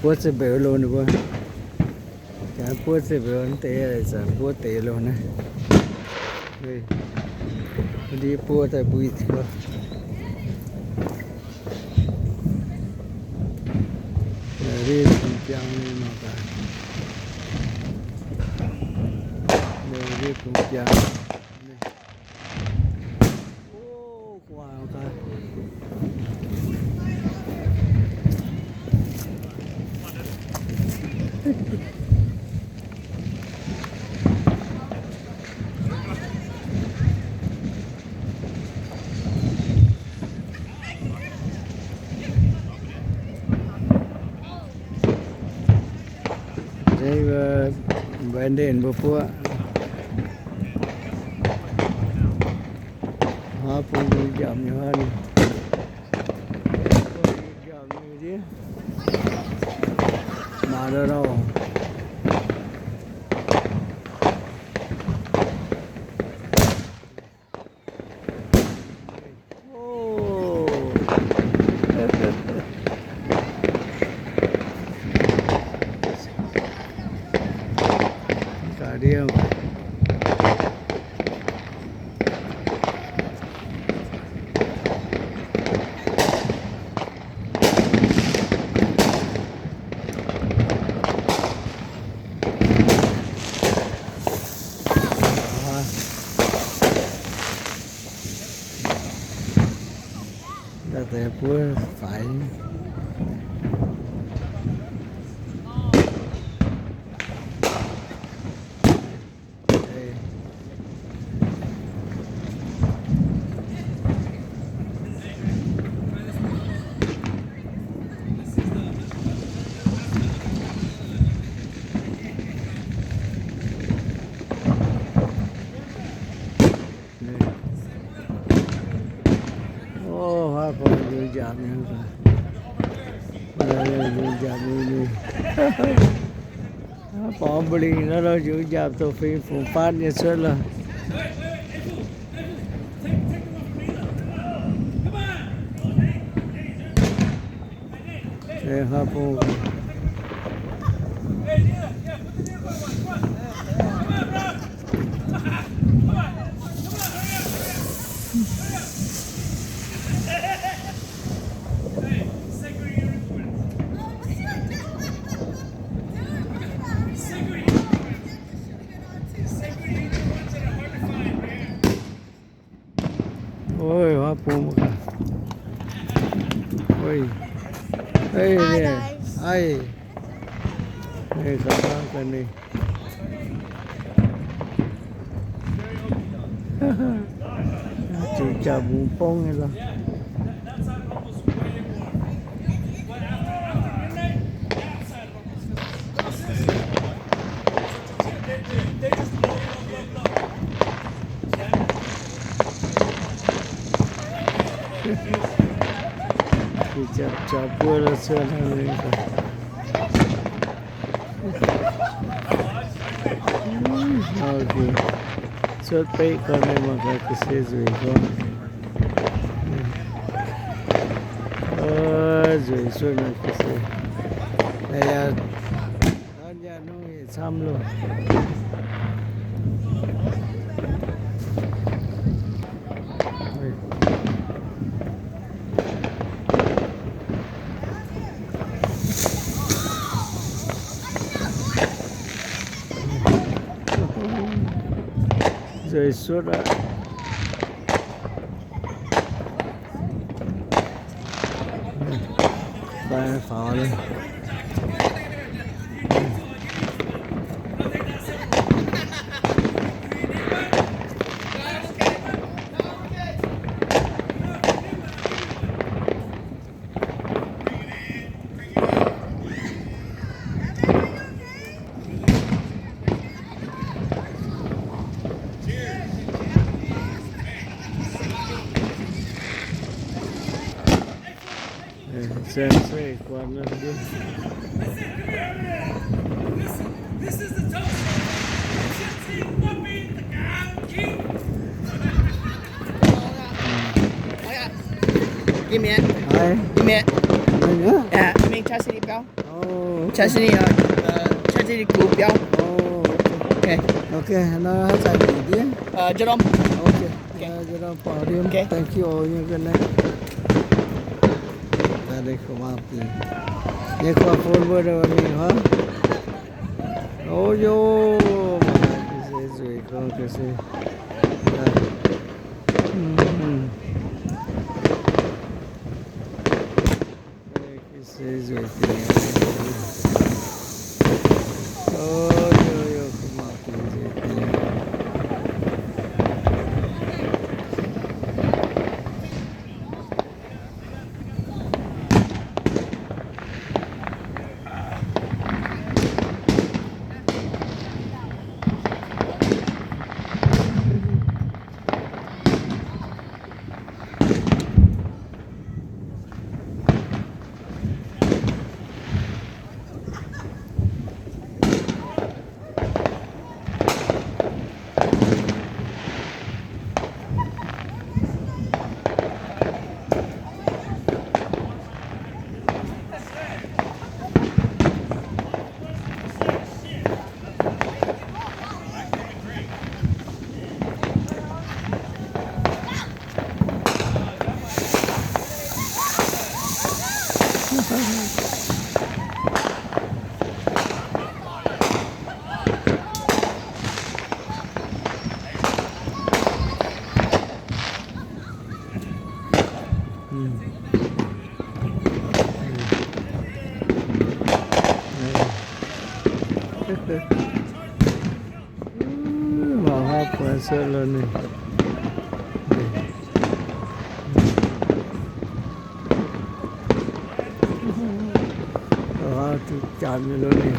Buov ziepc mbeux loh ninh mbuo. Jangx buov ziepc mbeux deix, zanc buov deix loh naaiv. Ndiev buov daaih mbuo. Ndiev bung biang nyei mangc gaax. Ndiev bung biang. Mbaix ndeic mbuo buov. Hnangv bung yie njamc nyei hnangv. Bung yie njamc nyei ndiev. Maaih ndau ndau. Daaih deix buov faix. Ov, haav gorngv nzuonx nziaauc nyei, nzuonx nziaauc nyei. Haav gorngv mbu'lingh naaiv nor nzuonx nziaauc dongh fingx fungx faatv nyei cuotv lorqc. Oi, haav bung mangc gaax. Oi. Oi, oi. Ninh gaax ninh. Zuqc jaax mungz bong nyei lorqc. Jaax buo lorqc, cuotv hnangv nor. Cuotv beqv gorn mangc gaax ga'sie nzueic gorn. Nzueic cuotv naaiv ga'sie. Aa, yaac camv loh. Nzueic cuotv aqv. Faaux, faaux. Charge City biauv. Oh, okay. Charge City, uh, uh, Charge City gux biauv. Oh, okay. Okay. Okay, nor haaix zanc njiec ndiev? Uh, Jordan. Okay. Okay. Uh, Jordan Pavilion. Okay. Thank you all nyei ga'naaiv. Daaih ninh kuv mangc dingc. Nyei kuv phone mbuo mingh hnangv. Oh, yo. Mangc gaax ga'sie nzueic gorngv ga'sie. Mm. Mangc haaix buatc se lorqc ninh. Mangc haaix duqv janx nyei lorqc ninh.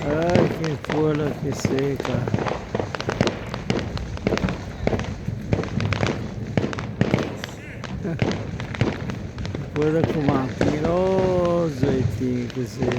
Aa, gengh buo lorqc, gengh seix gaax. Mbuo daaih kuh mangc dingc lorqc, nzueic dingc ga'sie.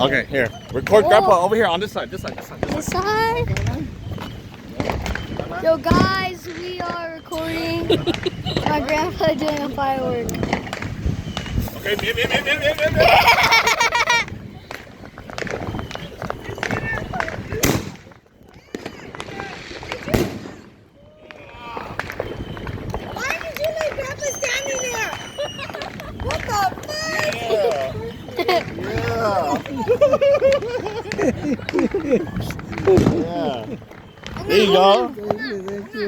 Okay, here. Record Grandpa over here on this side, this side, this side, this side. This side? Yo, guys, we are recording my grandpa doing a firework. Okay, me, me, me. Why did you let Grandpa standing there? What the fuck? Yeah. Yeah. There you go. Thank you, thank you.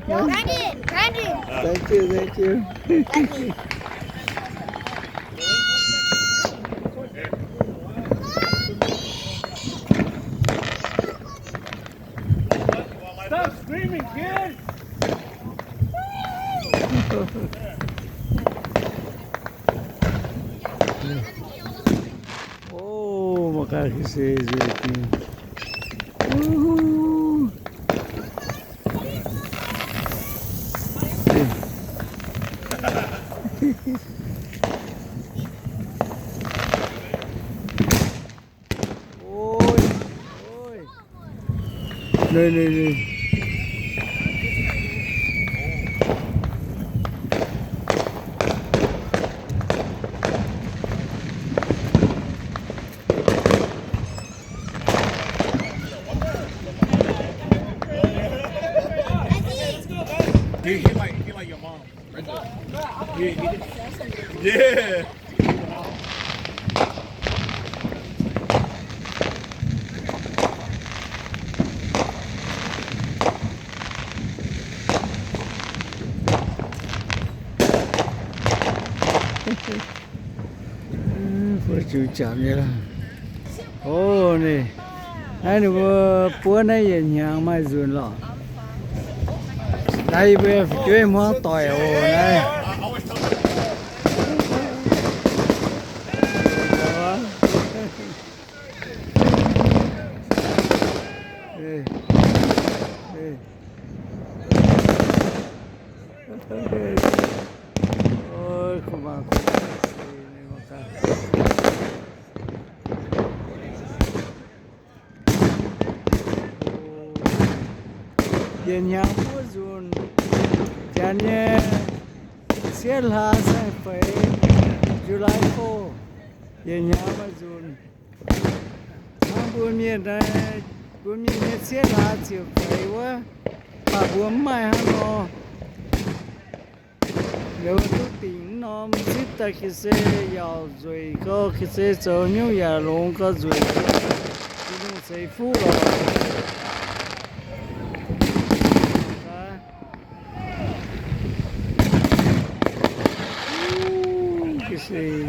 Brandon, Brandon. Thank you, thank you. Brandon. Stop screaming, kid! Oh, mangc gaax, se nzueic jiex. Woohoo! Oi, oi. Nui, nui, nui. He, he like, he like your mom. Right there. He, he, yeah. Mbuo ziux janx nyei. Ov, naaiv ninh mbuo buov naaiv yietc hnyangx maaih nzunc lorqc. Naaiv yie mbuo fu'jueiv hmuangv doic oc naaiv. Yietc hnyangx buov nzunc, janx nyei sieqv hlaax saeng-feix, July four, yietc hnyangx maaih nzunc. Hnangv mbuo mienh, mbuo mienh nyei sieqv hlaax ziepc feix wuov, baac mbuo mv maaih hnangv nor. Liuz duqv dingc mv norm zipv daaih ga'sie yaac nzueic gau, ga'sie zoux nyungc yaac longx gau, nzueic, Tin-Hungh ceix fuqv lorqc. Ga'sie.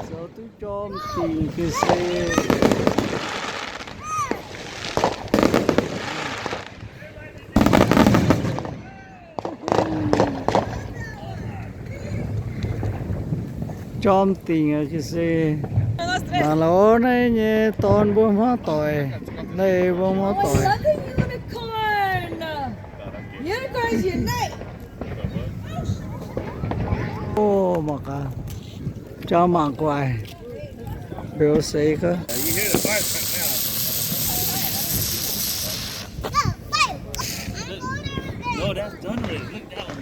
Zoux duqv jorm dingc ga'sie. Jorm dingc aqv se. Mangc loz naaiv nyei dorn mbuo hmuangv doic, naaiv mbuo hmuangv doic. Look at unicorn. Unicorns unite. Ov, mangc gaax, jauv mangc guaix, beu seix gaax. No, that's done already. Look at that one.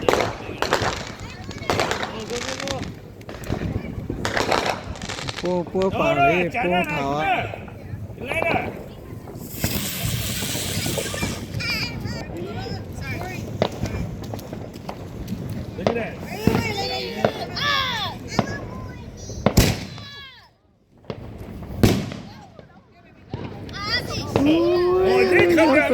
Go, go, go, go. Buov, buov baac leiz buov taux aqv.